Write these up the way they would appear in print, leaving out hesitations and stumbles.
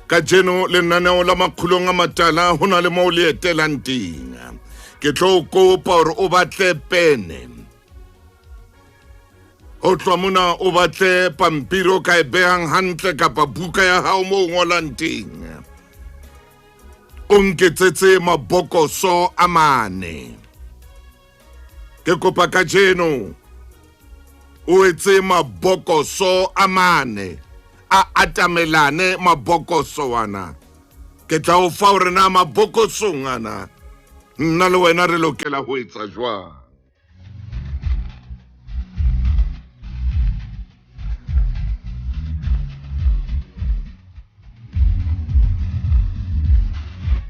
Kajeno lenaneo la Makgulong a Matala ho na le moo le etelang teng. Ke tlo kopa hore o batle pene. Ho tloha mona o batle pampiri o ka e behang hantle kapa buka ya hao moo o ngolang teng. O nketsetse mabokoso a mane. Ke kopa kajeno o etse mabokoso a mane a atamelane mabokoso ana. Ke tla o fa hore na mabokosong ana nna le wena re lokela ho etsa jwang.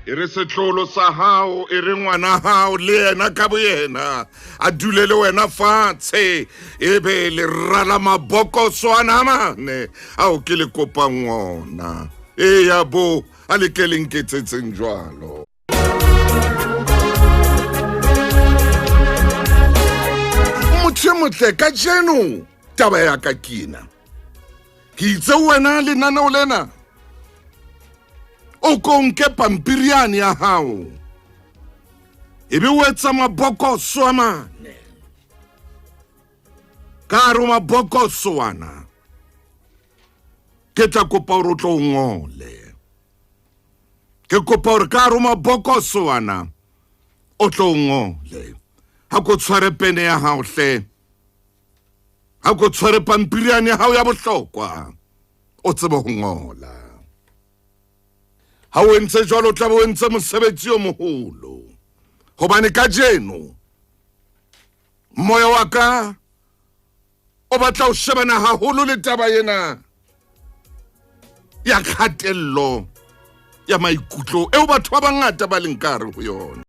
E re setlolo sa hao, e re ngwana hao le yena ka boyena a dule le wena fatshe, e be le rala mabokoso ana a mane ao ke le kopang ona. Eya bo, a le ke le nketsetseng jwalo. Motho e motle kajeno taba ya ka ke ena. Ke itse wena lenaneo lena o ko nke pampiri yane ya hao ebe o etsa mabokoso a mane ka hare ho mabokoso ana ke tla kopa hore o tlo o ngole. Ke kopa hore ka hare ho mabokoso ana o tlo o ngole. Ha ko tshware pene ya hao hle, ha ko tshware pampiri yane ya hao ya bohlokwa o tsebe ho ngola. Ha o entse jwalo o tla be o entse mosebetsi o moholo, hobane kajeno moya wa ka o batla ho shebana haholo le taba ena ya kgatello ya maikutlo eo batho ba bangata ba leng ka hare ho yona.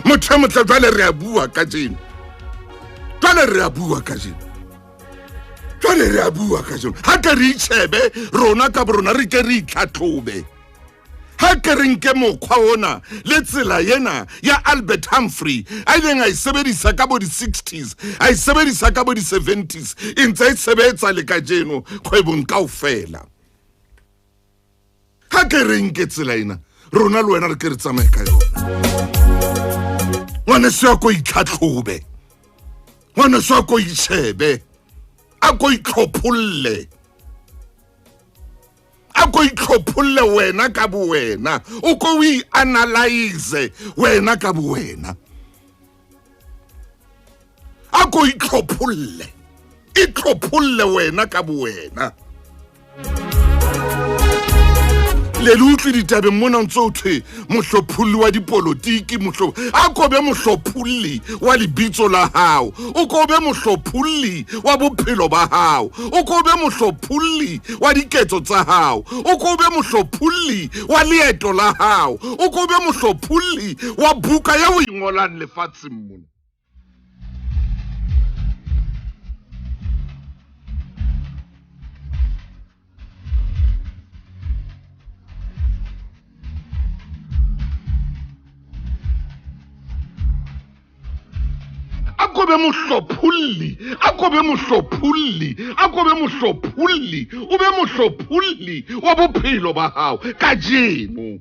Motho e motle, jwale re a bua kajeno, jwale re a bua kajeno, jwale re a bua kajeno. Ha ke re itjhebe rona ka borona, re ke re itlhatlhobe. Ha ke re nke mokgwa ona le tsela ena ya Albert Humphrey a ileng a e sebedisa ka bo di-60s, a e sebedisa ka bo di-70s, e ntse e sebetsa le kajeno kgwebong kaofela. Ha ke re nke tsela ena rona le wena re ke re tsamaye ka yona. Ngwaneso, a ko itlhatlhobe, ngwaneso, a ko itjhebe, a ko itlhopholle, a ko itlhopholle wena ka bo wena, o ko o i-analyze wena ka bo wena, a ko itlhopholle, itlhopholle wena ka bo wena. Le le utlwe ditabeng mona ntse o thwe mohlopholli wa dipolotiki, a ko be mohlopholli wa lebitso la hao, o ko be mohlopholli wa bophelo ba hao, o ko be mohlopholli wa diketso tsa hao, o ko be mohlopholli wa leeto la hao, o ko be mohlopholli wa buka ya o ingolang lefatsheng mona. A ko be mohlopholli, a ko be mohlopholli, a ko be mohlopholli, o be mohlopholli wa bophelo ba hao kajeno.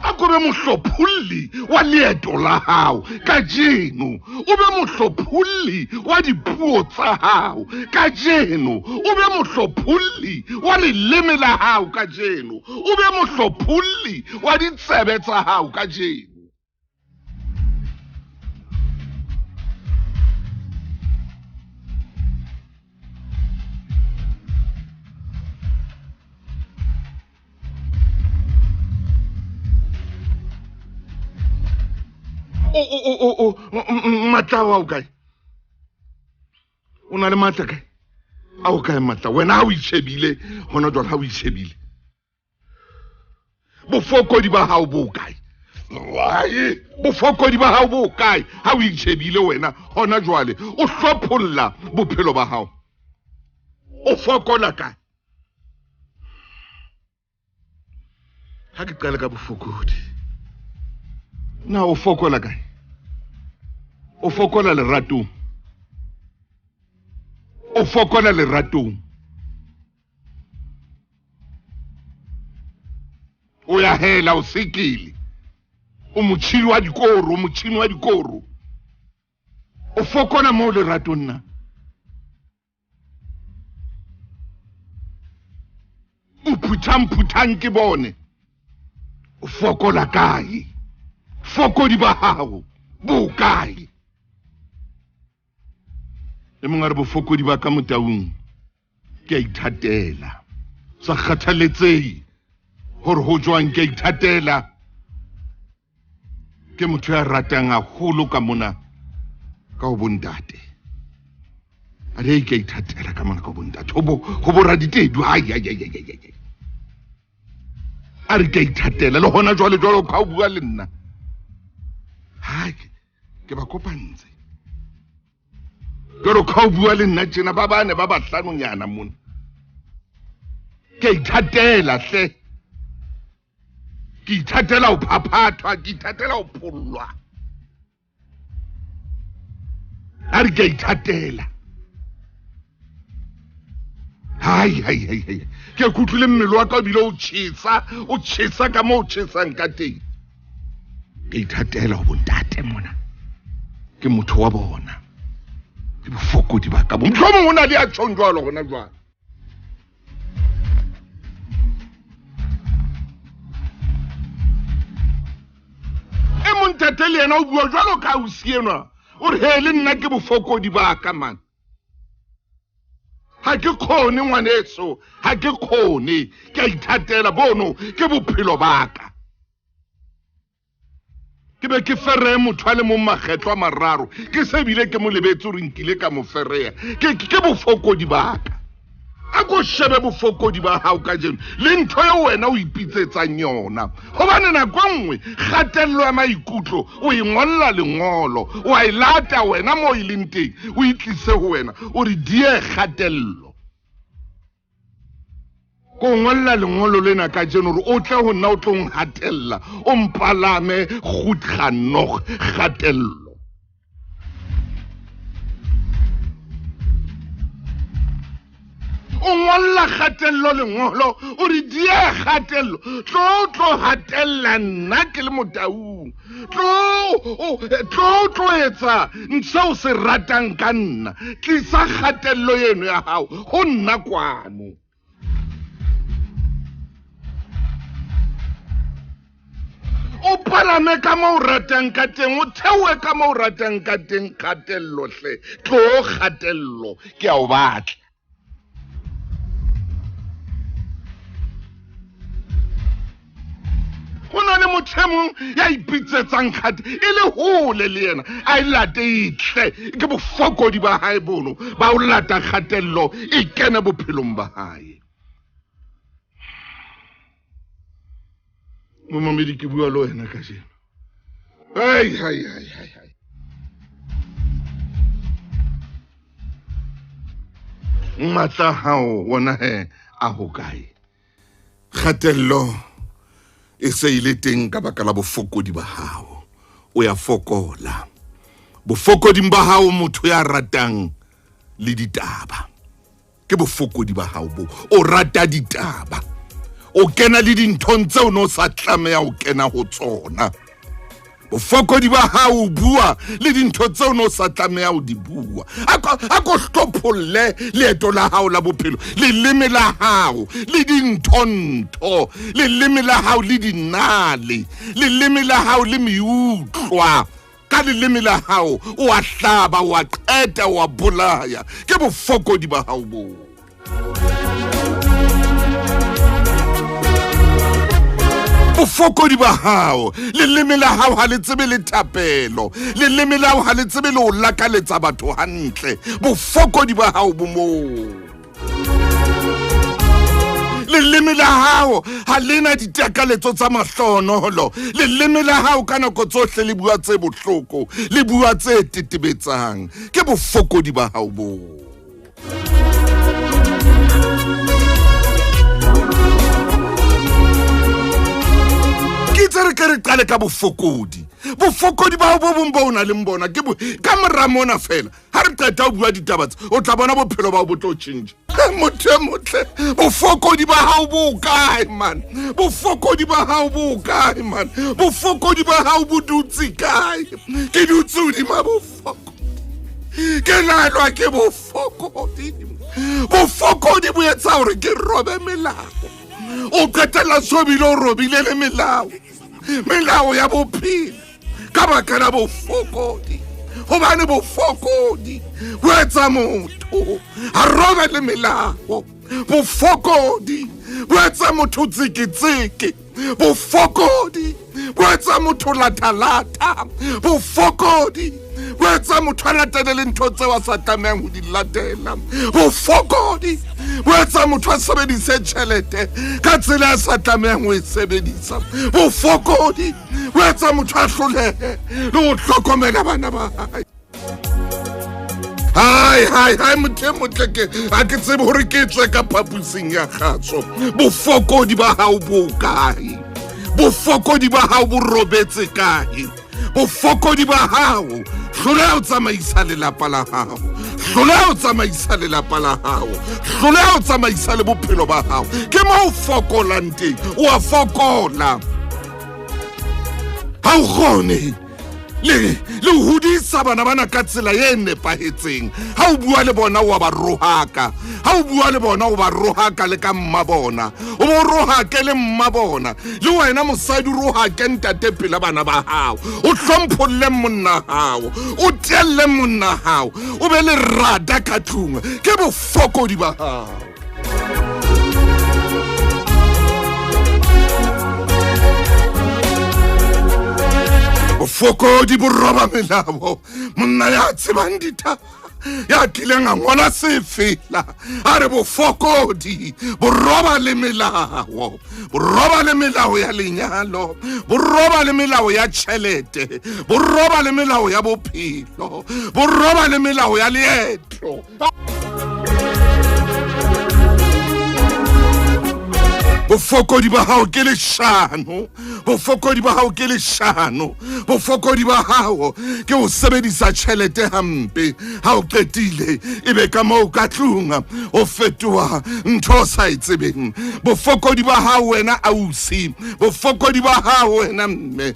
A ko be mohlopholli wa leeto la hao kajeno, o be mohlopholli wa dipuo tsa hao kajeno, o be mohlopholli wa leleme la hao kajeno, o be mohlopholli wa ditsebe tsa hao kajeno. O matla ao kae? O na le matla kae? A o kae matla? Wena ha o itjhebile hona jwale, ha o itjhebile, bofokodi ba hao bo kae? Bofokodi ba hao bo kae ha o itjhebile wena hona jwale, o hlopholla bophelo ba hao, o fokola kae? Ha ke qale ka bofokodi, na o fokola kae? O fokola leratong, o fokola leratong, o ya hela, o sekele, o motšhini wa dikoro, o motšhini wa dikoro, o fokola moo leratong na? O phuthang-phuthang ke bone, o fokola kae? Fokodi ba hao bo kae? E mongwe a re bofokodi ba ka motaung ke a ithatela, sa kgathaletsehe gore ho jwang, ke a ithatela, ke motho ya ratang haholo ka mona ka ho bontate, a re ke a ithatela ka mona ka ho bontate, ho bo raditedu, ai ai ai ai ai, a re ke a ithatela le hona jwale jwalo ka o bua le nna, ha ke ba kopantse jwalo ka o bua le nna tjena, ba bane ba bahlanonyana mona, ke a ithatela hle, ke ithatela ho phaphathwa, ke ithatela ho phollwa, a re ke a ithatela. Hai hai hai hai, ke kutlwile mmele wa ka o bile o tjhesa, o tjhesa ka moo o tjhesang ka teng. Ke ithatela ho bontate mona, ke motho wa bona, ke bofokodi ba ka bo. Mohlomong o na le ya tjhong jwalo hona jwale. E mong tate le yena o bua jwalo ka ausi enwa, o re he le nna ke bofokodi ba ka man, ha ke kgone ngwaneso, ha ke kgone, ke a ithatela, bono ke bophelo ba ka. Ke be ke fereye motho a le mong makgetlo a mararo, ke se bile ke mo lebetse gore nkile ka mo fereya. Ke, ke bofokodi ba ka. A ko shebe bofokodi ba gago kajeno le ntho eo wena o ipitsetsang yona. Gobane nako e nngwe kgatelelo ya maikutlo o e ngolla lengolo, o a e lata wena mo e leng teng, o e tlise ho wena, o re die kgatello. Ko ngolla lengolo lena kajeno gore o tle ho nna o tlo nghatella, o mpalame goed genoeg kgatello. O ngolla kgatello lengolo, o re die kgatello, tlo tlo hatella nna ke le Motaung, tlo tlo etsa seo se ratang ka nna, tlisa kgatello eno ya gago go nna kwano. O palame ka mo o ratang ka teng, o theohe ka mo o ratang ka teng, kgatello hle, tlo kgatello, ke a o batla. Go na le motho e mong ya ipitsetsang kgate e le hole le yena, a e late e tle, ke bofokodi ba hae bono ba o lata kgatello e kene bophelong ba hae. Momamedi, ke bua le wena kajeno. Ai, hai, hai, hai, hai. Matla hao wona he a ho kae? Kgatello e se ile teng ka baka la bofokodi ba hao. O ya fokola. Bofokoding ba hao motho ya ratang le ditaba. Ke bofokodi ba hao bo. O rata ditaba. O kena le dinthong tseo no sa tlameha ho kena ho tsona. Bofokodi ba hao o bua le dintho tseo no sa tlameha ho di bua. A ko hlopholle leeto la hao la bophelo, leleme la hao le dinthontho, leleme la hao le dinale, leleme la hao le meutlwa. Ka leleme la hao o a hlaba, o a qeta, o a bolaya. Ke bofokodi ba hao boo. Bofokodi ba hao, leleme la hao ha le tsebe le thapelo, leleme la hao ha le tsebe le ho lakaletsa batho hantle. Bofokodi ba hao bo moo. Leleme la hao ha le na ditakaletso tsa mahlonolo. Leleme la hao ka nako tsohle le bua tse bohloko, le bua tse tetebetsang. Ke bofokodi ba hao boo. Ke itse re ke re qale ka bofokodi. Bofokodi ba bo bong bo o nang le bona ke ka mora mona fela. Ha re qeta ho bua ditaba tse, o tla bona bophelo ba bo tlo change. Motho e motle, bofokodi ba hao bo kae man? Bofokodi ba hao bo kae man? Bofokodi ba hao bo dutse kae? Ke dutse hodima bofokodi. Ke laelwa ke bofokodi. Bofokodi bo etsa hore ke robe melao. O qetella so bile o robile le melao. Melao ya bophelo ka baka la bofokodi. Hobane bofokodi bo etsa motho a robe le melao. Bofokodi bo etsa motho tseketseke. Bofokodi bo etsa motho lathalata. Bofokodi bo etsa motho a latele le ntho tseo a sa tlamehang ho di latela. Bofokodi bo etsa motho a sebedise tjhelete ka tsela a sa tlamehang ho e sebedisa. Bofokodi bo etsa motho a hlolehe le ho hlokomela bana ba hae. Hai, hai, hai, motho e motle ke ha ke tsebe hore ke tswe ka phaposing ya kgatso. Bofokodi ba hao bo kae? Bofokodi ba hao bo robetse kae? Bofokodi ba hao, hloleha ho tsamaisa lelapa la hao, hloleha ho tsamaisa lelapa la hao, hloleha ho tsamaisa le bophelo ba hao. Ke mo o fokolang teng, o a fokola. Ha o kgone le le hodisa bana bana ka tsela e nepahetseng. Ha o bua le bona o a ba rohaka, ha o bua le bona o ba rohaka le ka mma bona, o bo rohake le mma bona, le wena mosadi o rohake ntate pela bana ba hao, o hlompholle monna hao, o telle monna hao, o be le rata ka tlung. Ke bofokodi ba hao. Bofokodi bo roba melao. Monna ya tsebang ditaba ya kileng a ngola sefela a re bofokodi bo roba le melao, bo roba le melao ya lenyalo, bo roba le melao ya tšhelete, bo roba le melao ya bophelo, bo roba le melao ya leetlo. Bofokodi ba gago ke lešano, bofokodi ba gago ke lešano, bofokodi ba gago ke go sebedisa tšhelete gampe. Ga o qetile e be ka moo ka tlung o fetoga ntho o sa e tsebeng. Bofokodi ba gago wena ausi, bofokodi ba gago wena mme,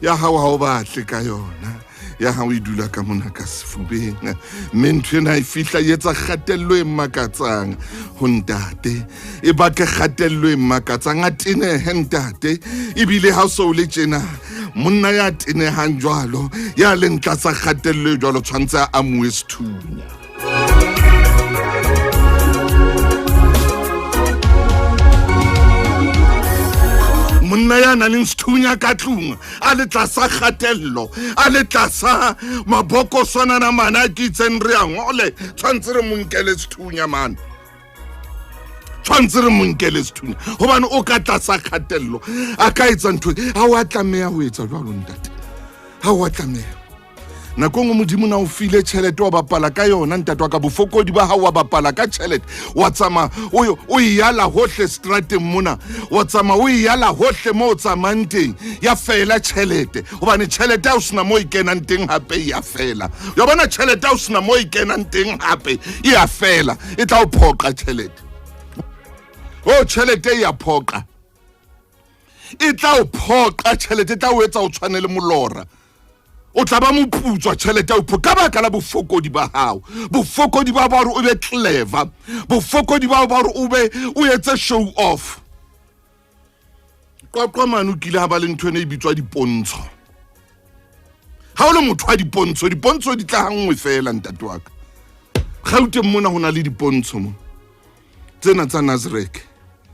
ya gago ga o batle ka yona, ya gago e dula ka mona ka sefubeng, mme ntho ena e fihla e etsa kgatello e makatsang ho ntate, e bake kgatello e makatsang, a tenehe ntate. Ebile ha o so o le tjena, monna ya tenehang jwalo, ya leng tlasa kgatello e jwalo, tshwanetse a amuwe sethunya. Monna ya nang le sethunya ka tlung, a le tlasa kgatello, a le tlasa mabokoswanana mana a ke itseng re a ngole, tshwanetse re mo nkele sethunya mane, tshwanetse re mo nkele sethunya, gobane o ka tlasa kgatello, a ka etsa ntho ga o a tlameya ho etsa jwalo ntate, ga o a tlameya. Nako nngwe Modimo na o file tšhelete, wa bapala ka yona ntate wa ka, bofokodi ba gago wa bapala ka tšhelete, wa tsamaya o e yala hohle strateng mona, wa tsamaya o e yala hohle mo o tsamayang teng, ya fela tšhelete, gobane tšhelete ha o sena mo e kenang teng gape e ya fela. Ya bona tšhelete ha o sena mo e kenang teng gape e ya fela, e tla o phoqa tšhelete. O tšhelete e ya phoqa, e tla o phoqa tšhelete, e tla o etsa o tshwane le molora, o tla ba moputswa tšhelete ya o ka baka la bofokodi ba gago, bofokodi ba ba gore o be clever, bofokodi ba ba gore o be o etse show off. Qwaqwa mane o kile ha ba le ntho ene e bitswa dipontsho. Ha o le motho wa dipontsho, dipontsho di tla hanngwe fela ntate wa ka. Gauteng mona ho na le dipontsho mo tsena tsa Nasrec,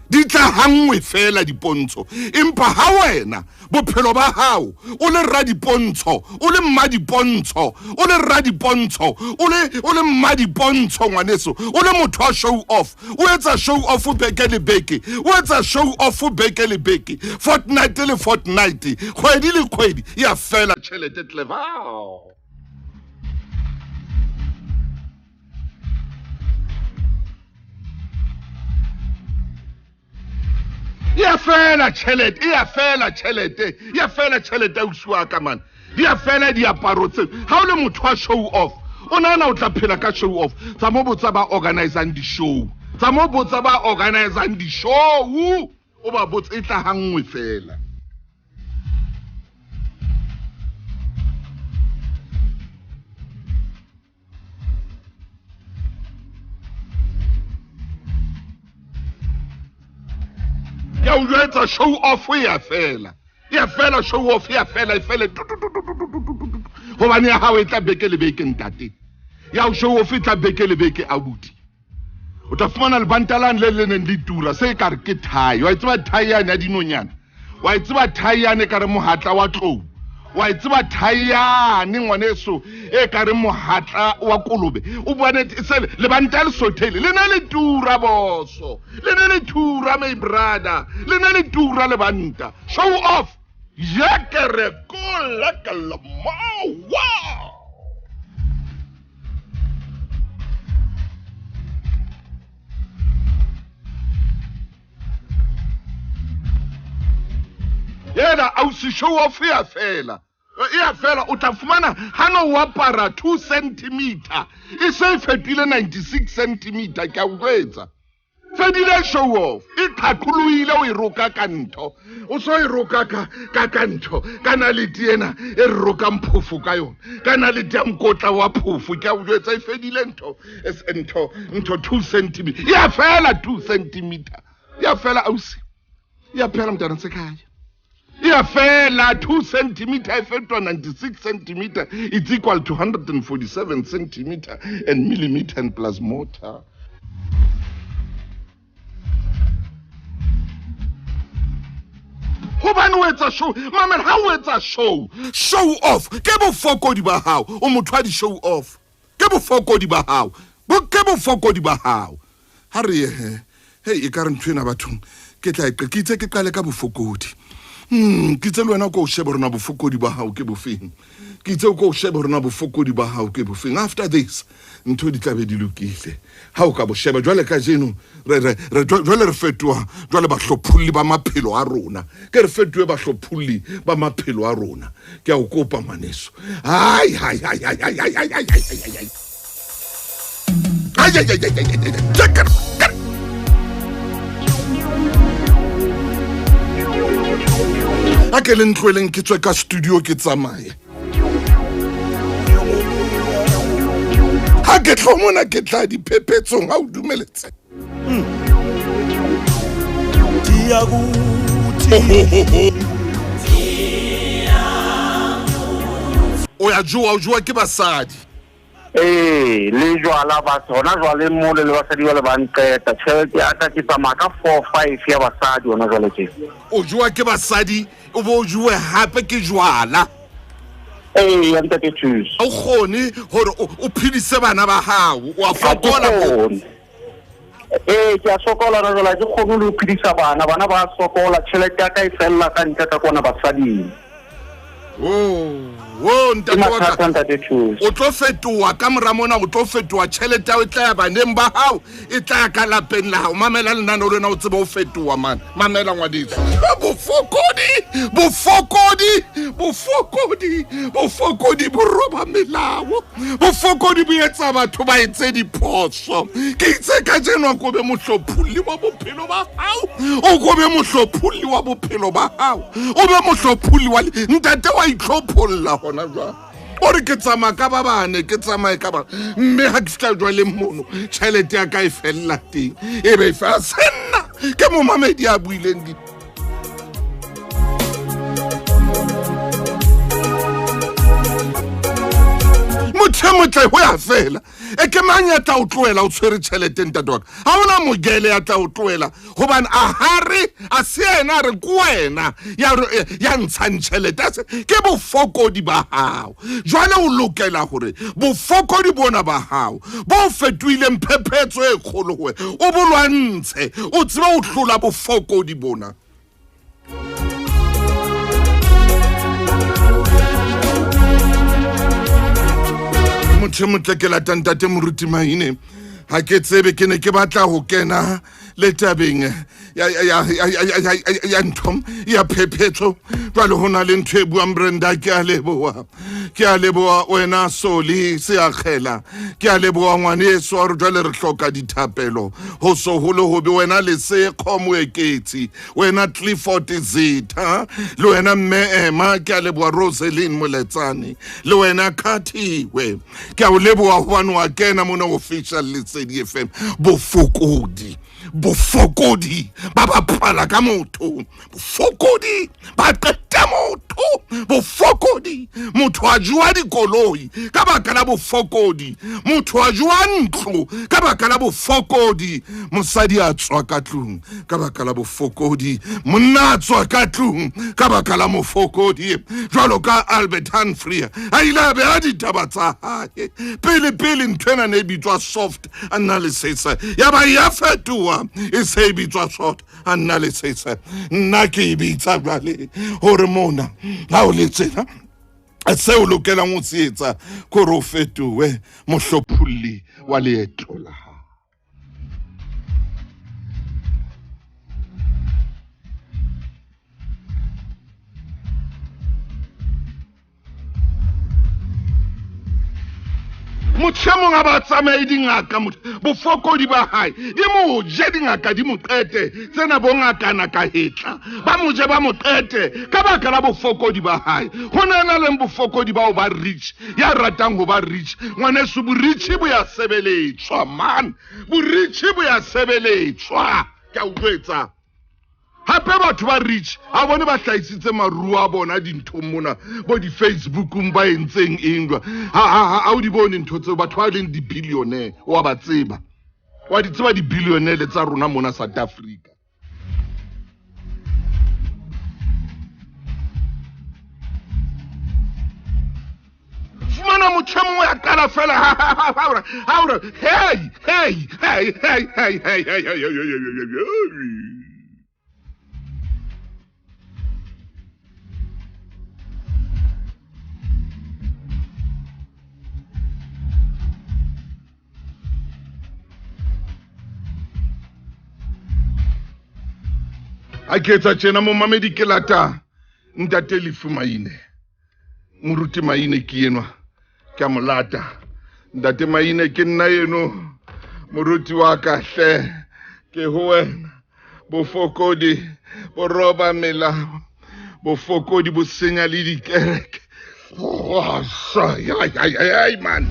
di tla hanngwe fela dipontsho, empa ha wena bophelo ba hao o le radipontsho, o le mmadipontsho, o le radipontsho, o le mmadipontsho ngwaneso, o le motho wa show off, o etsa show off beke le beke, o etsa show off beke le beke, fortnight le fortnight, kgwedi le kgwedi, ya fela tšhelete clever. Ya fela tšhelete, e ya fela tšhelete, ya fela tšhelete ausi wa ka man, di ya fela diaparo tse. Ha o le motho wa show off, o nahana o tla phela ka show off, tsa mo botsa ba organizang di-show, tsa mo botsa ba organizang di-show, o ba botse e tla hanngwe fela. Ke a o jwetsa, show off e ya fela, e ya fela, show off e ya fela, e fele gobane ya gago e tla beke le beke ntate, ya o show off e tla beke le beke abuti. O tla fumana lebanta lane le le neng le tura se e kare ke thai, wa e tseba thai yane ya dinonyana, wa e tseba thai yane e kare mohatla wa tlou, wa e tseba thai yane ngwaneso e kare mohatla wa kolobe, o bone sele lebanta le sothele le ne le tura boso, le ne le tura my brother, le ne le tura lebanta. Show off yekere kolekela mawa. Yena ausi show off ya fela, e ya fela. O tla fumana ha no o apara 2 centimeter e se e fetile 96 centimeter, ke a o jwetsa fedile show off, e qhaqholohile. O e roka ka ntho, o so e roka ka ka ka ntho ka nalete ena e re rokang phofo ka yona, ka nalete ya mokotla wa phofo, ke a o jwetsa e fedile ntho, ntho ntho 2 centimeter ya fela, 2 centimeter ya fela ausi, ya phela mntana sekhaya, ya fela 2 centimeter e fetoha 96 centimeter, it's equal to 147 centimeter and millimeter and plus motor. Gobane o etsa show, mamela, ha o etsa show, show off ke bofokodi ba gago. O motho wa di-show off, ke bofokodi ba gago, ke bofokodi ba gago. Ha re ye he, hei, e ka re ntho ena bathong ke tla e ke itse ke qale ka bofokodi. Ke itse le wena o ko o shebe rona bofokodi ba gago ke bofeng. Ke itse o ko o shebe rona bofokodi ba gago ke bofeng. After this ntho di tlabe di lokile ha o ka bo sheba. Jwale kajeno jwale re fetoha jwale bahlopholli ba maphelo a rona. Ke re fetohe bahlopholli ba maphelo a rona. Ke a o kopa ngwaneso. Ai, hai, hai, hai, hai, hai, hai, hai, hai, hai, hai. Ai, ai, ai, ai, ai, ai, ai. A ke le ntloeleng ke tswe ka studio ke tsamaye. Ha ke tlo mona ke tla diphephetsong, ha o dumeletse. O ya jowa, o jowa ke basadi. Ee, le jwala ba hona jwale mole le basadi ba le ba nqeta tjhelete ya ka, ke tsamaya ka 4 5 ya basadi hona jwale tje. O jowa ke basadi, o bo o jowe hape ke jwala. Ee, ya ntate Thuso. O kgone hore o phedise bana ba hao, o a fokola. Ee, ke a sokola hona jwale, ha ke kgone le ho phedisa bana, bana ba sokola, tjhelete ya ka e fella ka ntle ka kwana basading. O ntate wa ka, o tlo fetoha ka mora mona, o tlo fetoha. Tjhelete ya hao e tla ya baneng ba hao, e tla ya ka lapeng la hao. Mamela lenaneo lena o tsebe ho fetoha mane. Mamela ngwaneso. Bofokodi, bofokodi, bofokodi, bofokodi bo roba melao. Bofokodi bo etsa batho ba etse diphoso. Ke itse kajeno a ko be mohlopholli wa bophelo ba hao, o ko be mohlopholli wa bophelo ba hao, o be mohlopholli wa ntate wa itlhopholla hona jwang. O re ke tsamaya ka ba bane, ke tsamaye ka ba, mme ha ke fihla jwaleng mono tjhelete ya ka e fella teng, e be e fela. Senna ke momamedi a buileng di motho e motle ho ya fela. E ke mang ya tla o tlohela o tshwere tjhelete ntate wa ka? Ha hona mogele ya tla o tlohela, gobane a hare a se yena, a re ke wena ya ntshang tjhelete. Ke bofokodi ba hao. Jwale o lokela hore bofokodi bona ba hao bo fetohileng phephetso e kgolo ho o bo lwantshe, o tsebe ho hlola bofokodi bona. Motho e motle ke lata ntate Moruti Mahine. Ha ke tsebe, ke ne ke batla ho kena le tabeng ya ntho ya phephetso. Jwale ho na le ntho e buang Brenda. Ke a leboha, ke a leboha wena Soli Seakgela, ke a leboha ngwaneso. A re jwale re hloka dithapelo, ho so ho le hobe. Wena Lesekgo Moeketsi, wena Clifford Zitha, le wena mme Ema, ke a leboha. Roselyn Moletsane, le wena Khathiwe, ke a o leboha hobane wa kena mona official Lesedi FM. Bofokodi, bofokodi ba bapala ka motho, bofokodi ba qeta motho, bofokodi motho a jowa dikoloi ka baka la bofokodi, motho a jowa ntlo ka baka la bofokodi, mosadi a tswa ka tlung ka baka la bofokodi, monna a tswa ka tlung ka baka la mofokodi. Jwalo ka Albert Humphrey a ile a beha ditaba tsa hae pele pele, ntho ena ne e bitswa soft analysis, ya ba ya fetoha e se e bitswa soft analysis. Nna ke e bitsa jwale hore mona ha o le tsena, seo lokelang ho se etsa ke hore o fetohe mohlopholli wa leeto la hao. Motho e mong a ba tsamaye dingaka, motho bofokodi ba hae di mo je, dingaka di mo qete, tsena bongakana ka hetla ba mo je, ba mo qete ka baka la bofokodi ba hae. Ho na na leng bofokodi bao ba rich, ya ratang ho ba rich. Ngwaneso, borich bo ya sebeletswa man, borich bo ya sebeletswa, ke a utlwetsa. Hape batho ba rich a bone ba hlahisitse maruo a bona dinthong mona, bo di-Facebookong, ba entseng eng jwa ha o di bone ntho tseo. Batho ba leng di-billionaire wa ba tseba, wa di tseba di-billionaire tsa rona mona South Africa. Fumana motho e mongwe a qala fela ha ore hey hey hey hey hey hey hey hey hey hey hey hey. A ke etsa tjena momamedi ke lata ntate Lefu Maine, moruti Maine ke enwa, ke a mo lata ntate Maine, ke nna eno moruti wa ka hle, ke ho wena. Bofokodi bo roba melao, bofokodi bo senya le dikereke. Oh, man.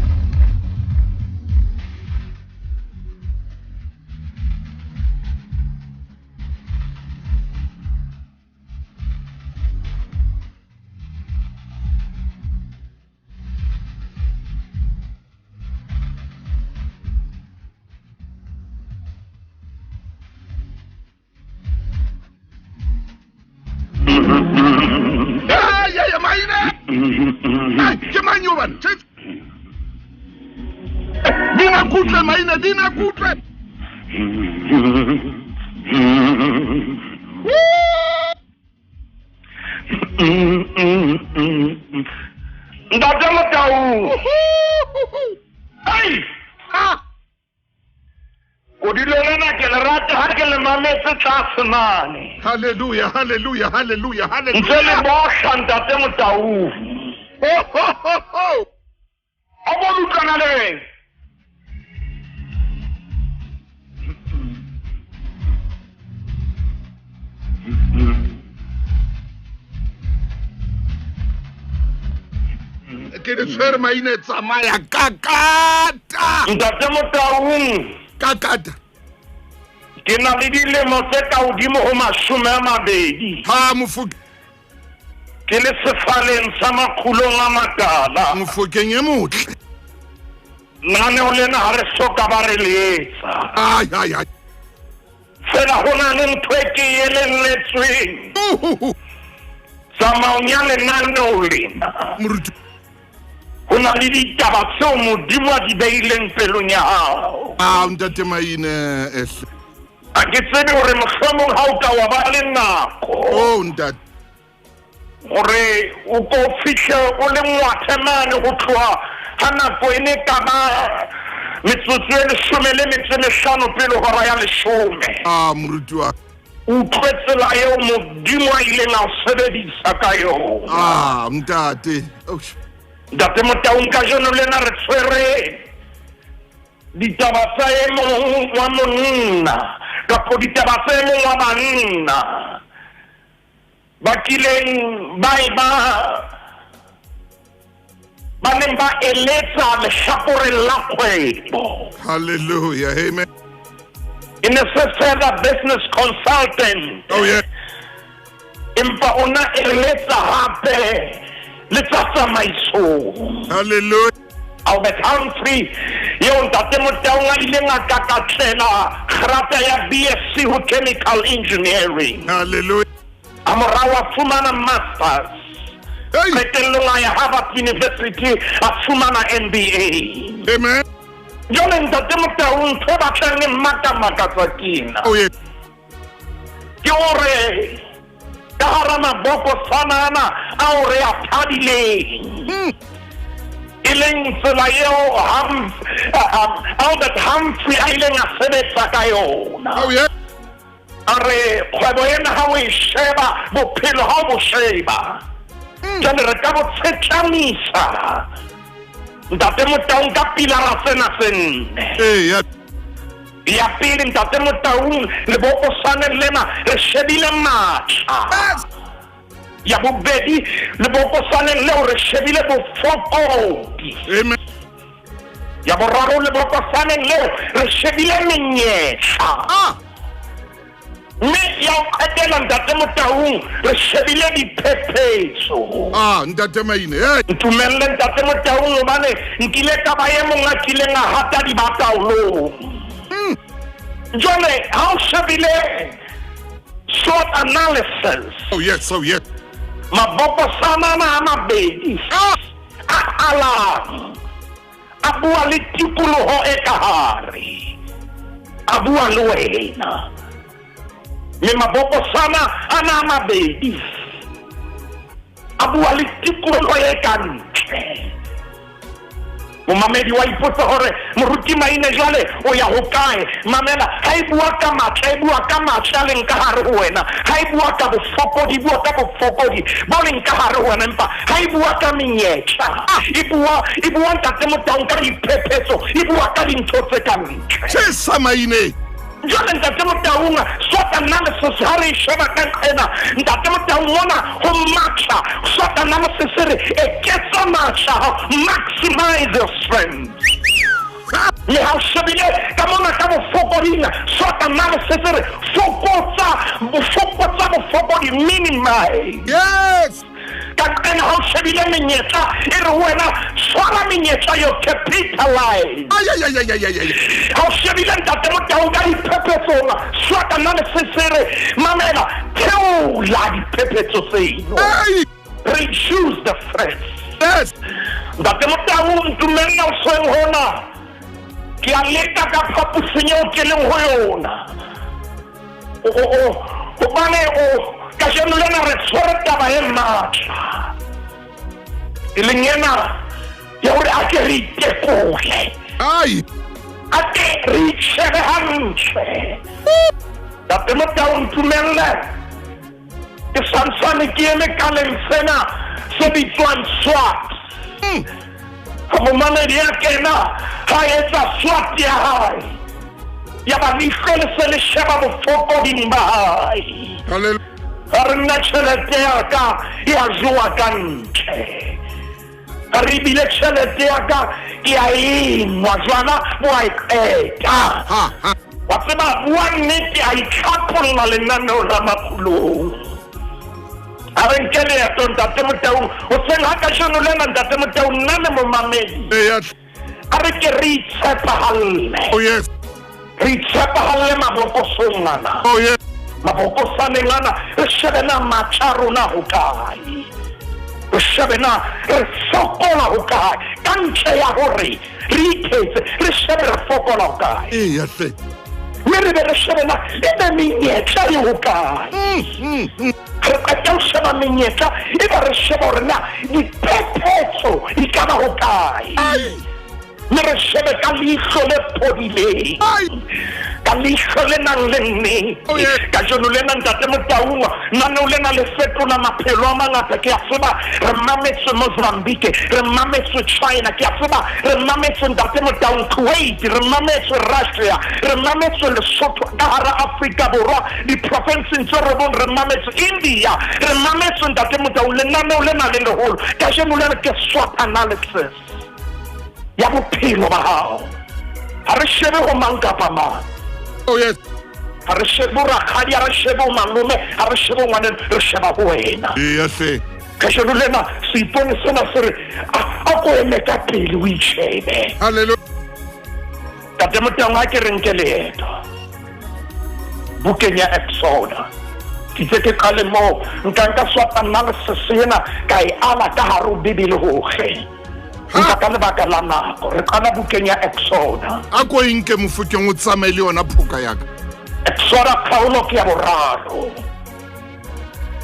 Ke mang yo bana? Bina kutlwe Maine, bina kutlwe. Ntate Motau. Ai! Ha! Kodilo lena ke le rata ha ke le mametse tlase mane. Hallelujah, hallelujah, hallelujah, hallelujah. Ntse le bohla ntate Motau. Ho, ho, ho, ho. A bo utlwana le reng? Ke di tshwere Maine, tsamaya kakata. Ntate Motaung. Kakata. Ke na le dilemo tse ka hodimo ho 20. Ha mofoke. Ke le sefaleng sa makgulong a matala. Mofokeng e motle. Lenaneo lena ha re soka ba re le etsa. Ai ai ai. Fela ho na le ntho e ke e elelletsweng. Tsamaong ya lenaneo lena. Moruti. Ho na le ditaba tseo Modimo a di beileng pelong ya hao. Ah, ntate Maine ehle. A ke tsebe hore mohlomong ha o ka wa ba le nako. Oh, ntate. Hore o ko fihle o le ngwathe mane ho tloha ha nako e ne ka ba metsotso e 15 pele hora ya 10. Ah, moruti wa. Utlwe tsela eo Modimo a ileng a o sebedisa ka yona. Ah, ntate. Oh. Ntate Motaung, kajeno lena re tshwere ditaba tsa e mong wa monna kapo ditaba tsa e mong wa banna ba kileng ba e ba ba neng ba eletsa lehlakoreng la kgwebo. Hallelujah, amen. E ne se fela business consultant. Oh yeah. Empa o na eletsa hape le tsa tsamaisong. Hallelujah. Albert Humphrey eo ntate Motaung a ileng a kakatlela grata ya BSc ho chemical engineering. Hallelujah. A morao a fumana masters. Hey. Qetellong a ya Harvard University a fumana MBA. Amen. Jwale ntate Motaung, ntho e batlang e mmakamakatsa ke ena. Oh yeah. Ke hore ka hara mabokosana ana ao re a thabileng, e leng tsela eo Albert Humphrey a ileng a sebetsa ka yona. Oh yeah. A re kgwebo ena ha o e sheba, bophelo ha o bo sheba. Jwale re ka bo tshetlamisa ntate Motaung ka pilara tsena tse nne. Eya. Ya pele ntate Motaung, lebokosaneng lena re shebile matla. Ya bobedi, lebokosaneng leo re shebile bofokodi. Amen. Ya boraro, lebokosaneng leo re shebile menyetla. Ah. Mme ya ho qetela ntate Motaung, re shebile diphephetso. Ah, ntate Maine, hey. Ntumelle ntate Motaung, hobane nkile ka ba e mong a kileng a hata dibataolong. Jwale ha o shebile SWOT analysis. Oh yes, oh yes. Mabokosana ana a mabedi Ah. a alang a bua le tikoloho e ka hare, a bua le wena. Mme mabokosana ana a mabedi a bua le tikoloho e ka ntle. Momamedi wa ipotsa hore moruti Maine jwale o ya hokae. Mamela, ha e bua ka matla, e bua ka matla a leng ka hare ho wena. Ha e bua ka bofokodi, e bua ka bofokodi bo leng ka hare ho wena. Empa ha e bua ka menyetla, e bua, e bua Ntate Motaung ka diphephetso, e bua ka dintho tse ka ntle. Tjhesa Maine! Jwale Ntate Motaung, SWOT analysis ha re e sheba ka nqena, Ntate Motaung mona ho matla, SWOT analysis e re eketsa matla a hao, maximize your strength. Mme ha o shebile ka mona ka bofokoding, SWOT analysis e re fokotsa, fokotsa bofokodi, minimize. Yes. Ka nqena ha o shebile menyetla, e re ho wena, tshwara menyetla eo, capitalize. Ay, ay, ay, ay, ay, ay, ay. Ha o shebile Ntate Motau ka diphephetsong, SWOT analysis e re, mamela, theola diphephetso tseno. Ay. Reduce the stress. Yes. Ntate Motau, ntumella hoseng hona. Ke a leka ka phaposing eo ke leng ho yona. Hobane o kajeno lena re tshwere taba e matla, e leng ena ya hore a ke re itekole, Ai. a ke re itjhebe hantle. Ntate Motau, ntumelle ke santsane ke eme kaleng sena se bitswang SWOT. Ha momamedi a kena, ha etsa SWOT ya hae, ya ba leihlo le se le sheba bofokoding ba hae. Hallelujah. A re nna tjhelete ya ka e a jowa ka ntle. A re ebile tjhelete ya ka ke a e nwa, jwala bo a e qeta. Ha, ha. Wa tseba, bua nnete, a itlhapolla lenaneo la makulong. A re nke leeto, Ntate Motaung. Hoseng ha kajeno lena, Ntate Motaung, nna le momamedi, Eya. a re ke re itshepahalle. Oh, yes. Re itshepahalle mabokosong ana. Oh, yes. Mabokosaneng ana, re shebe na matla a rona hokae. Re shebe na re fokola hokae. Ka ntle ya hore re ithetse, re shebe re fokola hokae. Eya hle. Mme re be re shebe na ebe menyetla e hokae. Re qeta ho sheba menyetla, ebe re sheba hore na diphephetso di ka ba hokae. Ai. Mme re shebe ka leihlo le phodileng, Ai. ka leihlo le nang le nnete. Oh, yes. Kajeno lena, Ntate Motaung, naneo lena le fetola maphelo a mangata. Ke a tseba re mametswe Mozambique, re mametswe China, ke a tseba re mametswe Ntate Motaung Kuwait, re mametswe Russia, re mametswe Lesotho, ka hara Afrika Borwa, diprofenseng tse robong, re mametswe India, re mametswe Ntate Motaung. Lenaneo lena le leholo kajeno lena ke SWOT analysis ya bophelo ba hao. Ha re shebe ho mang kapa mang. Oh, yes. Ha re shebe ho rakgadi, ha re shebe ho malome, ha re shebe ho ngwaneno, re sheba ho wena. Eya hle. Kajeno lena seipone sena se re, a ko eme ka pele o itjhebe. Hallelujah. Ntate Motaung, ha ke re nke leeto bukeng ya Exoda, ke itse ke qale moo, nka nka SWOT analysis ena ka e ala ka hare ho Bibele hohle. Empa ka lebaka la nako, re qala bukeng ya Exoda. A ko e nke Mofokeng, o tsamaye le yona phoka ya ka. Exoda kgaolo ke ya boraro.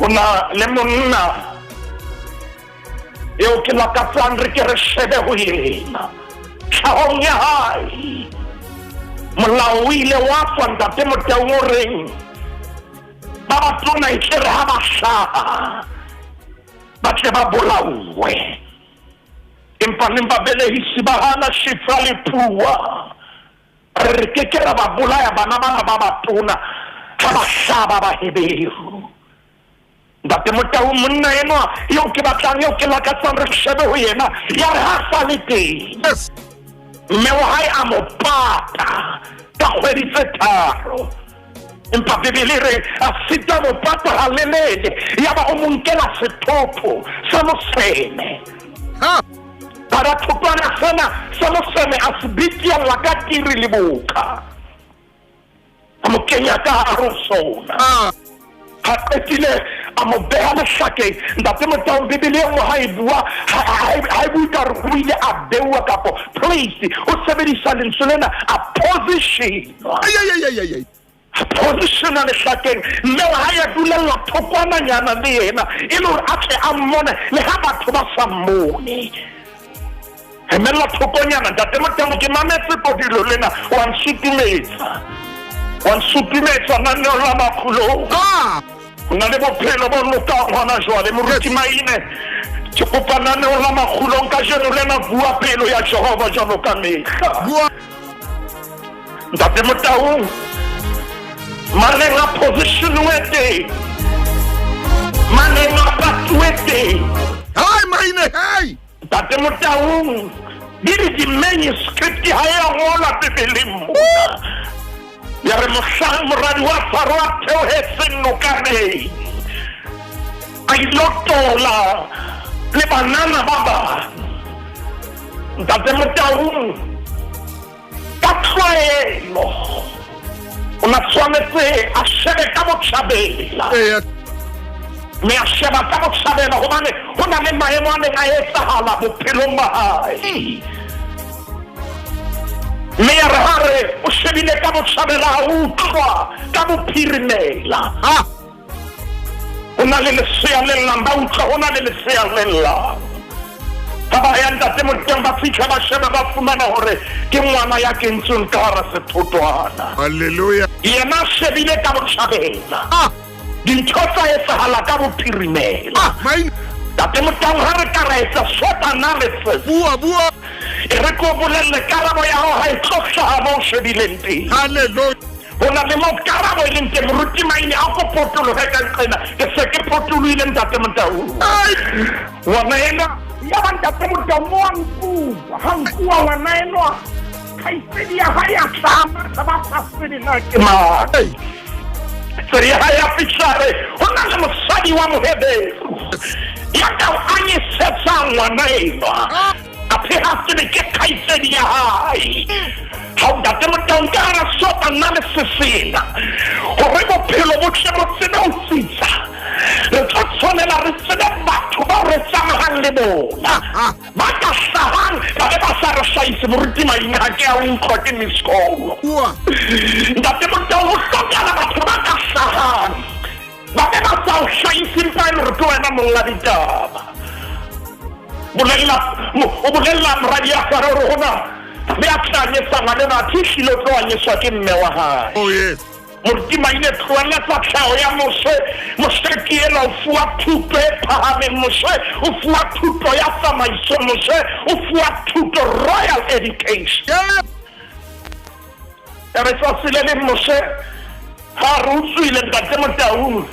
Ho na le monna eo ke lakatsang re ke re shebe ho yena. Tlhahong ya hae, molao o ile wa tswa Ntate Motaung o reng ba batona e tle re ha ba hlaha ba tle ba bolauwe. Empa neng babelehisi ba hana Shifra le Pua, re re ke ke ra ba bolaya bana bana ba batona ha ba hlaha ba Baheberu. Ntate Motau, monna enwa eo ke batlang, eo ke lakatsang re shebe ho yena, ya re ha sa le teng. Yes. Mme wa hae a mo pata ka kgwedi tse tharo. Empa Bibele e re a sita mo pata halelele, ya ba o mo nkela sethopo sa moseme. Ha. Para thotwana sena sa moseme a se bitialla ka tiri le boka. A mo kenya ka hare ho sona. Ah. Ha qetile A mo beha lehlakeng. Ntate Motaung, Bibele e nngwe ha e bua, ha e bue ka hore o ile a beuwa kapo placed. O sebedisa lentswe lena, a positionwa. A positionwa lehlakeng. Mme wa hae a dulella thokwananyana le yena, e le hore a tle a mmone le ha batho ba sa mmone. Emella thokonyana, Ntate Motaung, ke mametse kodilo lena, wa nsutumetsa. Wa nsutumetsa naneo la makgulong. Ah! Ho na le bophelo bo lokang hona jwale, Moruti Maine. Ke kopa naneo la makgulong kajeno lena, bua pelo ya Jehova jwalo ka mehla. Bua. Ntate Motaung, maneng a positionwe teng, maneng a patuwe teng. Hai Maine, hey! Ntate Motaung, di re di-manuscript ha ya ngolwa Bibeleng mona. Ya re mohlang moradi wa Faro a theohetseng nokaneng, a ilo tola le banana ba bang. Ntate Motaung, ka tlwaelo o na tshwanetse a shebe ka botjhabela. Mme a sheba ka botjhabela hobane ho na le maemo a neng a etsahala bophelong ba hae. Mme ya re ha re o shebile ka botjhabela, a utlwa ka bophirimela. Ho na le lesea le llang, ba utlwa ho na le lesea le llang. Ha ba ya Ntate Moteng, ba fihla ba sheba, ba fumana hore ke ngwana ya kentsweng ka hara sethotwana. Hallelujah. Yena a shebile ka botjhabela. Dintho tsa etsahala ka bophirimela. Ntate Motaung, ha re ka ra etsa SWOT analysis. Bua, bua. E re ke o bolelle, karabo ya hao ha e tlo hlaha moo o shebileng teng. Hallelujah. Ho na le moo karabo e leng teng. Moruti Maine, a ko potolohe ka nqena. Ke se ke potolohile, Ntate Motaung. Ngwana enwa, ya ba Ntate Motaung o a nkuwa. Ha nkuwa ngwana enwa, kgaitsedi ya hae ya tla matha, ba sa tsebe na ke mang. Kgaitsedi ya hae ya fihla re, ho na le mosadi wa Moheberu ya ka o anyisetsang ngwana enwa. Athe ha tsebe ke kgaitsedi ya hae. Ha o Ntate Motaung, ka hara SWOT analysis sena, hore bophelo bo tle bo tsebe ho tsitsa, re tlo tshwanela re tsebe batho bao re tsamayang le bona, ba ka hlahang ba be ba sa re hlahise. Moruti Maine, ha ke a utlwa ke miss call. Ntate Motaung, ho hlokahala batho ba ka hlahang ba be ba sa o hlahise, empa e le hore ke wena monga ditaba. Bolella, o bolella moradi ya Faro hore hona le a tla anyesa ngwaneno, athe ehlile o tlo anyeswa ke mme wa hae. Oh yes. Moruti Maine, tlohella tsa tlhaho ya Moshe. Moshe ke enwa o fuwa thuto e phahameng. Moshe o fuwa thuto ya tsamaiso. Moshe o fuwa thuto, royal education. Ya re tsatsi le leng Moshe ha re o tswile, Ntate Motaung,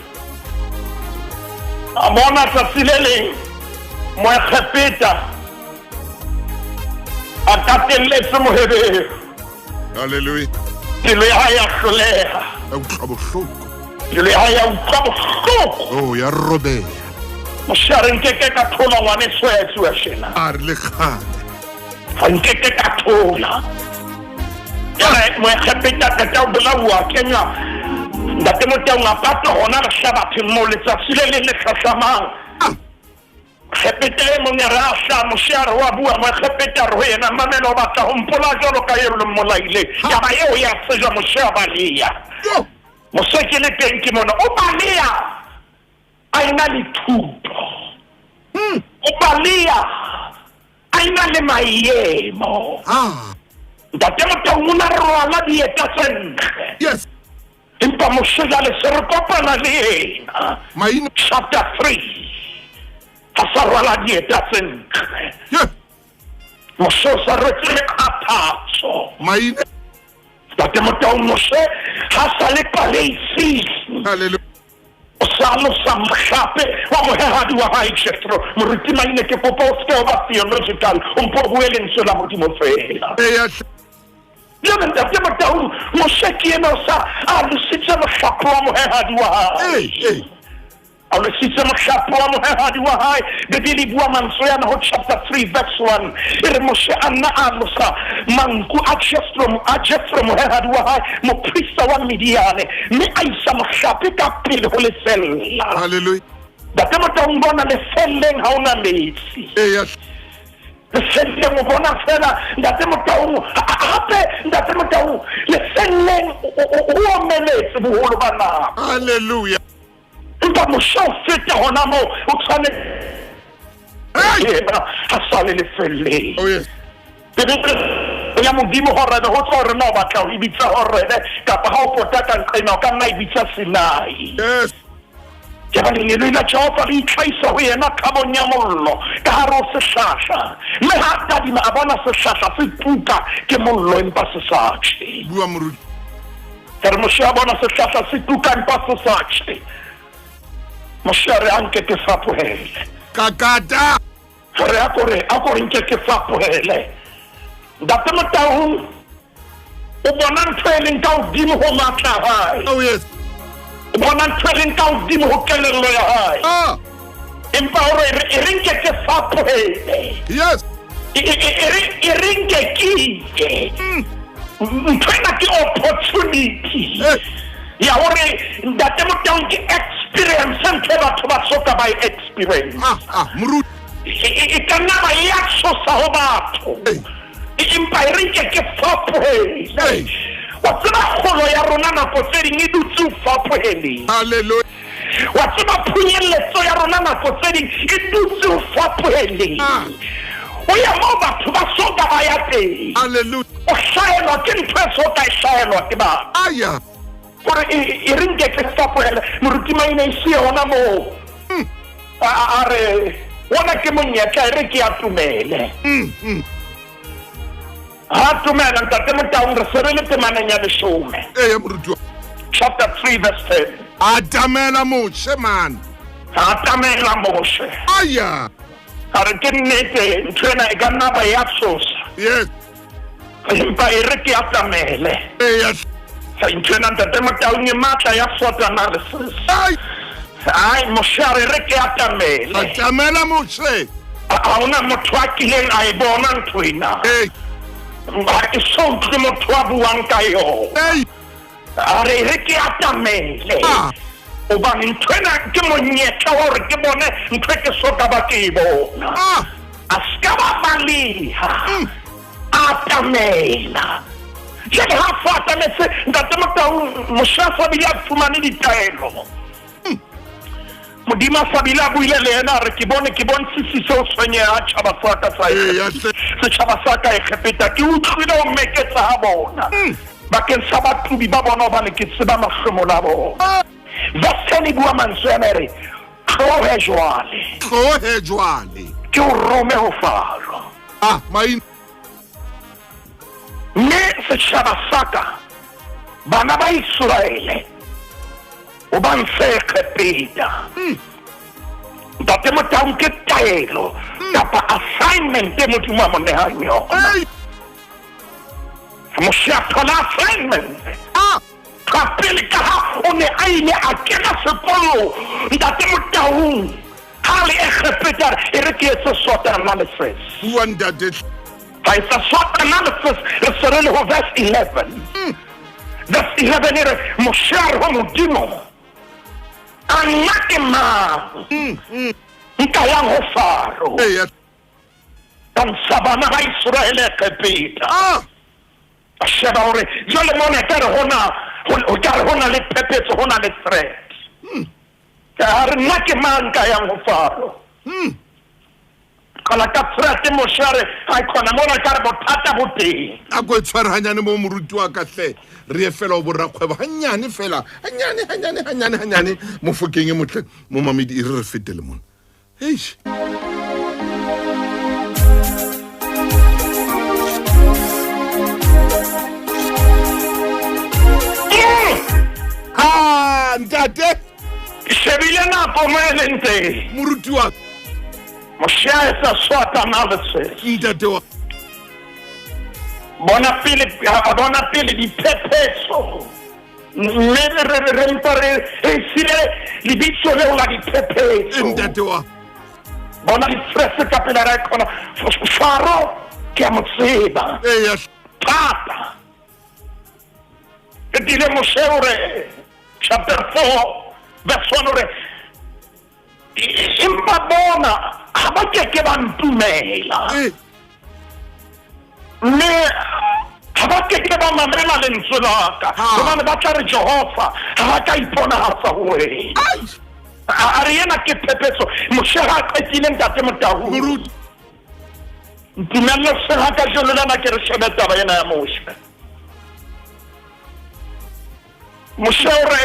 a bona tsatsi le leng Moegepeta a tatelletse Moheberu. Hallelujah. Pelo ya hae ya hloleha. Ya utlwa bohloko. Pelo ya hae ya utlwa bohloko. Oh, ya robeha. Moshe a re, nkeke ka thola ngwaneso ya etsuwa tjena. A re le kgale. Ga nkeke ka thola. Ya re Moegepeta qeta ho bolauwa, a kenywa Ntate Motaung a patwa hona lehlabatheng moo letsatsi le leng le hlahlamang. Egepeta e mong ya re a hlaha, Moshe a re wa bua, Moegepeta a re ho yena, Mamela, o batla ho mpolaya jwalo ka eo le mmolaileng. Taba eo ya tsejwa, Moshe a baleha. Moshe ke le teng ke mona, o baleha a ena le thuto. O baleha a ena le maemo. Ntate Motaung o na rwala dieta tse ntle. Yes. Empa Moshe jwale se re kopana le yena. Maina. Chapter 3. Ha sa rwala dieta tse ntle. Yeah. Moshe o sa rwetse meqathatso. Maina. Ntate Motaung, Moshe ha sa le paleising. Hallelujah. O sa alosa mohlape wa mohehadi wa hae Jethro. Moruti Maine, ke kopa o seke wa ba theological, o mpo o bue lentswe la Modimo feela. Eya hle. Jwale Ntate Motaung, Moshe ke yena o sa alositse mohlape wa mohehadi wa hae. Ee, ee. Alositse mohlape wa mohehadi wa hae. Bibele e bua mantswe ana ho chapter 3 verse 1. E re Moshe a nna a alosa manku a Jethro, a Jethro mohehadi wa hae, moprista wa Midiane, mme a isa mohlape ka pele ho lefeella. Hallelujah. Ntate Motaung bona lefelleng ha ona metsi. Eya. Lefelleng o bona fela Ntate Motaung hape Ntate Motaung lefelleng o omeletse boholo ba nako. Hallelujah. Empa Moshe o feta hona moo o tshwanetse yena a sale lefelleng. Oh yes. Bibele ya Modimo Horebe ho tswa hore na o batla ho e bitsa Horebe kapa ha o pota ka nqena o ka nna e bitsa Sinai. Yes. Yaba lengeloi la Jehova le itlhahisa ho yena kgabong ya mollo ka hare ho sehlahla, mme ha a tadima a bona sehlahla se tuka ke mollo empa se sa tjhe. Bua moruti. Ya re Moshe a bona sehlahla se tuka empa se sa tjhe. Moshe a re, A nke ke fapohele. Kakata. Re a ko re, a ko re nke ke fapohele. Ntate Motaung o bona ntho e leng ka hodimo ho matla a hae. Oh yes. O bona ntho e leng ka hodimo ho kelello ya hae. Ah. Empa o re e re nke ke fapohele. Yes. E re e re nke ke ye. Ntho ena ke opportunity. Eh. Ya hore Ntate Motaung ke experience ntho e batho ba soka ba e experience. Ah ah moruti. E ka nna ba ya tshosa ho batho. Empa e re nke ke fapohele. Wa tseba kgolo ya rona nako tse ding e dutse ho fapoheleng. Hallelujah. Wa tseba phunyelletso ya rona nako tse ding e dutse ho fapoheleng. O ya moo batho ba soka ba ya teng. Hallelujah. O hlahelwa ke ntho e soka e hlahelwa ke batho. Aya. Gore e re nke ke fapohele moruti Maine e se yona moo. A re ona ke monyetla e re ke atumele. Ha atumela Ntate Motaung re se re le temaneng ya 10. Eya moruti wa. Chapter 3 verse 10. Atamela Moshe man. Atamela Moshe. Aya. A re ke nnete ntho ena e ka nna ba ya tshosa. Yes. Empa e re ke atamele. Eya. Ntho ena Ntate Motaung e matla ya SWOT analysis. Ai. Ai Moshe a re re ke atamele. Atamela Moshe. Ha hona motho a kileng a e bona ntho ena. Ei. Ha ke so utlwe motho a buang ka yona. Ei. A re re ke atamele. Ah. Hobane ntho ena ke monyetla wa hore ke bone ntho e ke soka ba ke e bona. Ah. A ska ba baleha. Atamela. Jwale ha fa atametse Ntate Motaung Moshe a sa bile a fumane ditaelo. Modimo a sa bile a buile le yena a re ke bone ke bontshisise ho tshwenyeha ha tjhaba sa ka sa setjhaba sa ka Egepeta ke utlwile ho meketsa ha bona bakeng sa batubi ba bona hobane ke tseba mahlomola a bona. Verse 10 e bua mantswe ana e re tlohe jwale. Tlohe jwale. Ke o rome ho Faro. Ah maine. Mme setjhaba sa ka bana ba Iseraele o ba ntshe Egepeta. Ntate Motaung ke taelo kapa assignment e Modimo a mo nehang yona. Moshe a thola assignment. Ah. Ka pele ka ha o ne a ile a kena sekolo Ntate Motaung ha le Egepeta e re ke etse SWOT analysis. Bua ntate. Ra etsa SWOT analysis re se re le ho verse 11. Verse 11 e re Moshe a re ho Modimo a nna ke mang nka yang ho Faro ka ntsha bana ba Iseraele Egepeta. Ah. A sheba hore jwale mona ka re hona ho ka re hona le phephetso hona le threat. Ka re nna ke mang ka yang ho Faro. Qala ka threat Moshe a re ha khona mona ka re bothata bo teng. A ko tshware hanyane mo moruti wa ka hle re ye fela ho borakgwebo hanyane fela hanyane hanyane hanyane hanyane mofokeng e motle mo mamedi e re re fetele mona. Eish. Ah ntate. Ke shebile nako mo e leng teng. Moruti wa Moshe a etsa SWOT analysis. Ntate wa bona pele diphephetso. Mme re mpa re sile lebitso leo la diphephetso. Ntate wa bona di-stress ka pela ra khona. Faro ke a mo tseba. Eya. Thata. Ke dile Moshe o re chapter 4 verse 1 o re Empa bona ha ba ke ke ba ntumela. Mme ha ba ke ke ba mamela lentswe la ka, hobane ba tla re Jehova ha a ka iponahatsa ho wena. A re ena ke phephetso. Moshe ha a qetile ntate Motau. Moruti. Ntumelle sena kajeno lena ke re shebe taba ena ya Moshe. Moshe o re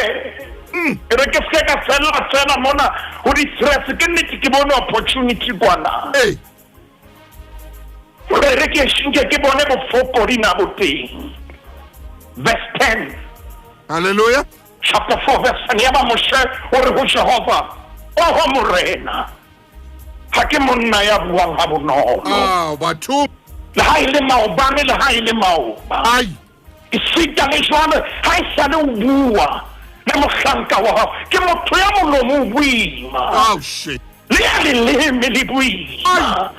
e re ke seke ka fella fela mona ho di-stress ke nnete ke bone opportunity kwana. Ee. Hore re ke nke ke bone bofokodi na bo teng. Verse 10. Hallelujah. Chapter 4 verse 10. Yaba Moshe o re ho Jehova, Oho Morena, ha ke monna ya buang ha bonolo. Ah, batho. Le ha e le maobane, le ha e le maoba. Ai. Esita le jwale, ha e sa le o bua le mohlanka wa hao, ke motho ya molomo o boima. Oh, shit. Le ya leleme le boima.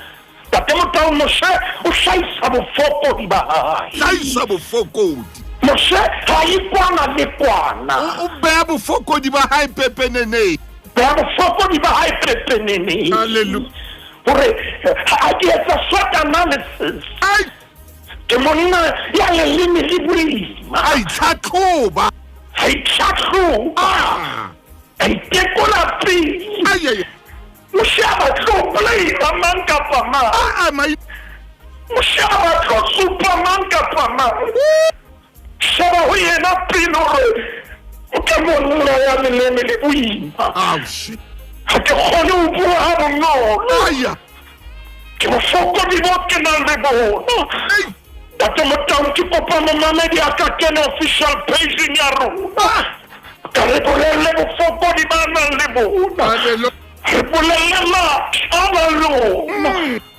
Tate Motau, Moshe o hlahisa bofokodi ba hae. Hlahisa bofokodi. Moshe ha e kwana le kwana. O beha bofokodi ba hae pepeneneng. Beha bofokodi ba hae pepeneneng. Hallelujah. Hore ha ke etsa SWOT analysis. Ai. Ke monna ya leleme le boima. A itlhatlhoba. A itlhatlhoba. Ah. A itekola pele. Ai ai. Moshe a batle ho blame mang kapa mang. Ah, ah, Moshe a batle ho supa mang kapa mang. Sheba ho yena pele hore o ke monna ya leleme le boima. Ah, shit. Ha ke kgone ho bua ha bonolo. Aya. Ke bofokodi bo ke nang le bona. Ntate Motau, ke kopa momamedi a ka kena official page-eng ya rona. Ka re bolelle bofokodi ba nang le bona. Re bolelle matla a nang le ona.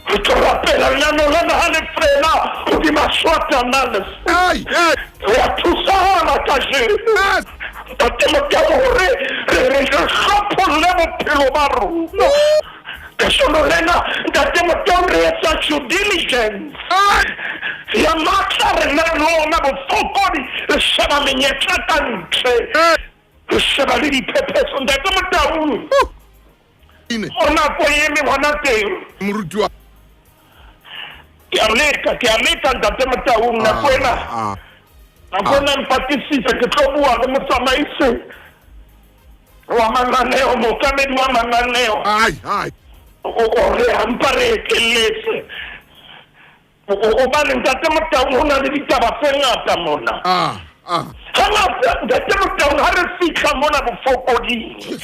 Re tlo rapela lenaneo lena ha le fela hodima SWOT analysis. Re a thusahala kajeno. Ntate Motau, hore re re hlopholle bophelo ba rona. Kajeno lena, Ntate Motau, re etsa due diligence. Ya matla re nang le ona bofokodi, re sheba menyetla ka ntle. Re sheba le diphephetso. Ntate Motau, o nako e eme hona teng. Moruti wa. Ke a leka, ke a leka Ntate Motau, nako ena. Nako ena mpatisise, ke tlo bua le motsamaisi wa mananeo, mookamedi wa mananeo. Ai, ai. O re hampa re ekeletse. Hobane Ntate Motau ho na le ditaba tse ngata mona. Ah, ah. Hangata Ntate Motau ha re fihla mona bofokoding,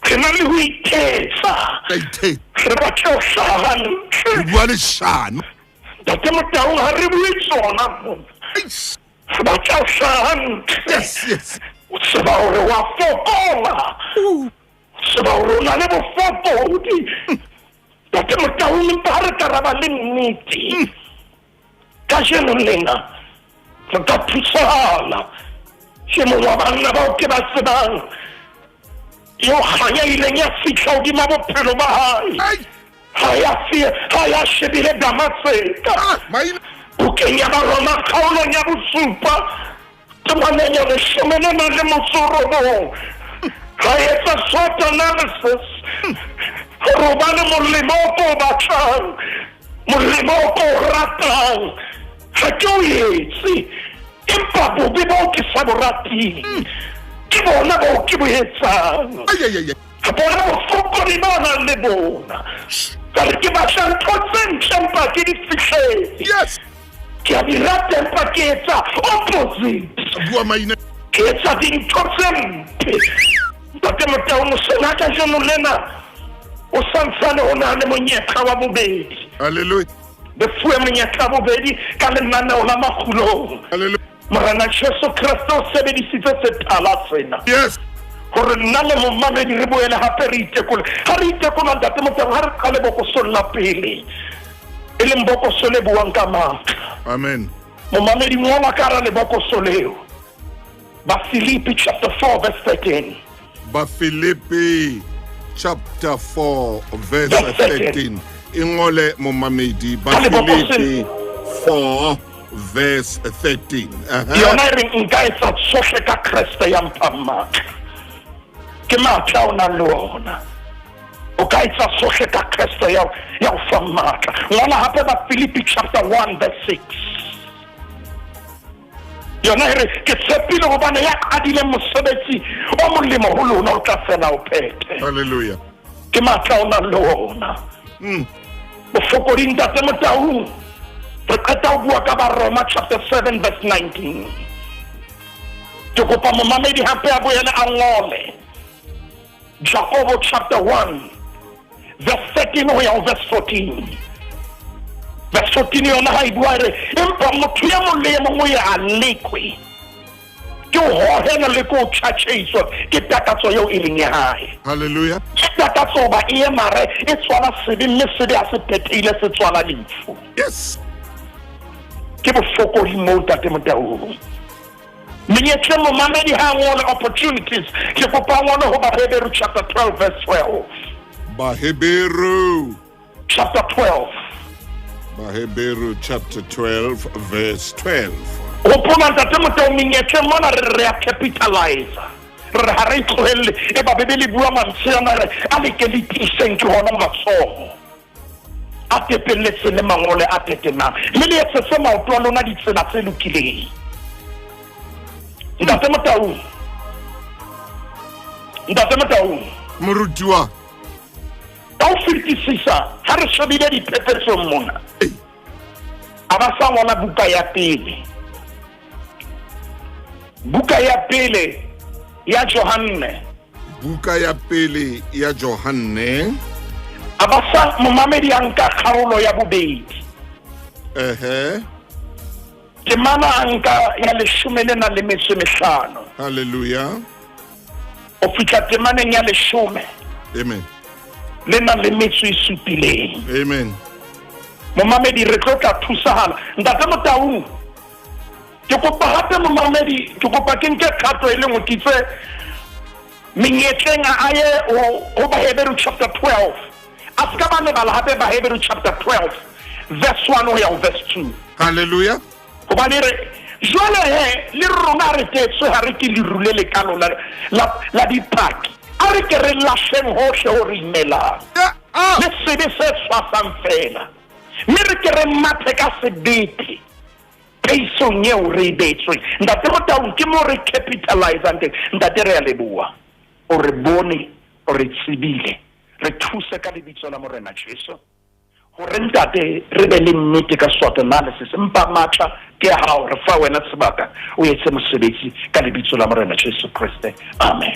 re na le ho ithetsa. Re batla ho hlaha hantle. Re bua leshano. Ntate Motau ha re bue tsona mona. Re batla ho hlaha hantle. Yes, yes. O tseba hore wa fokola. O tseba hore o na le bofokodi. Ntate Motau, empa ha re ka ra ba le nnete kajeno lena, re ka thusahala. Ke mong wa banna bao ke ba tsebang eo kganya ileng ya fihla hodima bophelo ba hae. Ha ya shebile Damaseka. Bukeng ya Baroma kgaolong ya bosupa, temaneng ya leshome le nang le motso o robong, ra etsa SWOT analysis hore hobane molemo o ko o batlang, molemo o ko o ratang, ha ke o etse, empa bobe boo ke sa bo rateng ke bona boo ke bo etsang. Re bona bofokodi ba nang le bona. Ka re ke batla ntho tse ntle empa ke di fihlele. Yes. Ke a di rata empa ke etsa opposite. Bua maina. Ke etsa dintho tse mpe. Ntate Motau, mosena kajeno lena o santsane ho na le monyetla wa bobedi. Hallelujah. Re fuwe monyetla wa bobedi ka lenaneo la makgulong. Hallelujah. Morena Jesu Kreste o sebedisitse sethala sena. Yes. Hore nna le momamedi re boele hape re itekole. Ha re itekola Ntate Motau, ha re qale bokosong la pele, e leng bokoso le buang ka matla. Amen. Momamedi, ngola ka hara lebokoso leo. Bafilipi chapter 4 verse 13. Bafilipi chapter 4 verse 13. E ngole momamedi, Bafilipi 4 verse 13. Yona e reng nka etsa tsohle ka Kreste ya mphang matla. Ke matla o nang le ona. O ka etsa sohle ka Kreste ya ya o fang matla. Ngola hape ba Filipi chapter 1 verse 6. Yona e re ke tshepile hobane ya qadileng mosebetsi o molemo ho lona o tla fela o phethe. Hallelujah. Ke matla o nang le ona. Bofokodi ntate Motaung. Re qeta ho bua ka Baroma chapter 7 verse 19. Ke kopa momamedi hape a boele a ngole Jakobo chapter 1 verse 13 ho ya ho verse 14. Verse 14 yona ha e bua e re empa motho e mong le e mong o ye a lekwe ke ho hohelwa le ke ho tjhatjheiswa ke takatso eo e leng ya hae. Hallelujah. Ke takatso hoba e ye mare e tswala sebe mme sebe ha se phethehile se tswala lefu. Yes. Ke bofokodi moo ntate Motaung. Menyetleng momamedi ha ngole opportunities ke kopa ngole ho Baheberu chapter 12 verse 12. Baheberu chapter 12. Baheberu chapter 12 verse 12. Hopola ntate Motao menyetleng mona re re a capitalize. Re re ha re tlohelle e ba Bibele bua mantswe ana re a le ke le tiiseng ke hona matsoho. A tepelletseng le mangole a tetemang, mme le etsetse maoto a lona ditsela tse lokileng. Ntate Motaung, Ntate Motaung, Morutiwa, ka ho fetisisa ha re shebile diphephetsong mona, a ba sa ngola buka ya pele, buka ya pele ya Johanne. Buka ya pele ya Johanne. A ba sa momamedi a nka kgaolo ya bobedi. Ehe. Temana a nka ya leshome le nang le metso e mehlano. Hallelujah. O fihla temaneng ya leshome. Amen. Le nang le metso e supileng. Amen. Momamedi re tlo tla thusahala. Ntate Motaung, ke kopa hape momamedi, ke kopa ke nke kgato e le nngwe ke itse menyetleng a ye ho Baheberu chapter 12. A se ka ba lebala hape Baheberu chapter 12 verse 1 ho ya ho verse 2. Hallelujah. Hobane re jwale he le rona re tetswe ha re ke leru le lekalo la, la, la dipaki. A re ke re lahleng hohle ho re imelang. Le sebe se tshwasang feela. Mme re ke re mathe ka sebete peisong eo re e beetsweng. Ntate Motaung, ke moo re capitalizang teng. Ntate re a leboha. O re bone, o re tsebile. Re thuse ka lebitso la Morena Jesu. Hore ntate re be le nnete ka SWOT analysis. Empa matla ke a hao, re fa wena sebaka o etse mosebetsi ka lebitso la Morena Jesu Kriste. Amen.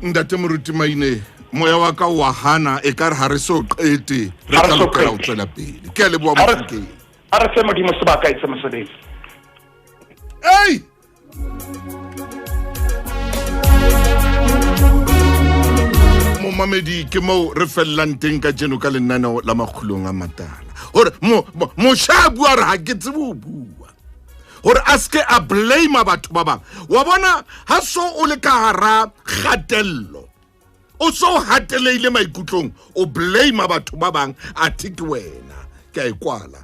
Ntate Moruti Maine, moya wa ka wa hana e ka re ha re so qete, re tla lokela ho tswela pele. Ke a leboha Mofokeng. A re fe Modimo sebaka etse mosebetsi. Ei! Momamedi ke moo re fellang teng ka jeno ka lenaneo la makgulong a matala. Hore mosha a bua re ha ke tsebe ho bua. Hore a seke a blame batho ba bang. Wa bona ha so o le ka hara kgatello, o so hateleile maikutlong, o blame batho ba bang, athe ke wena. Ke a e kwala.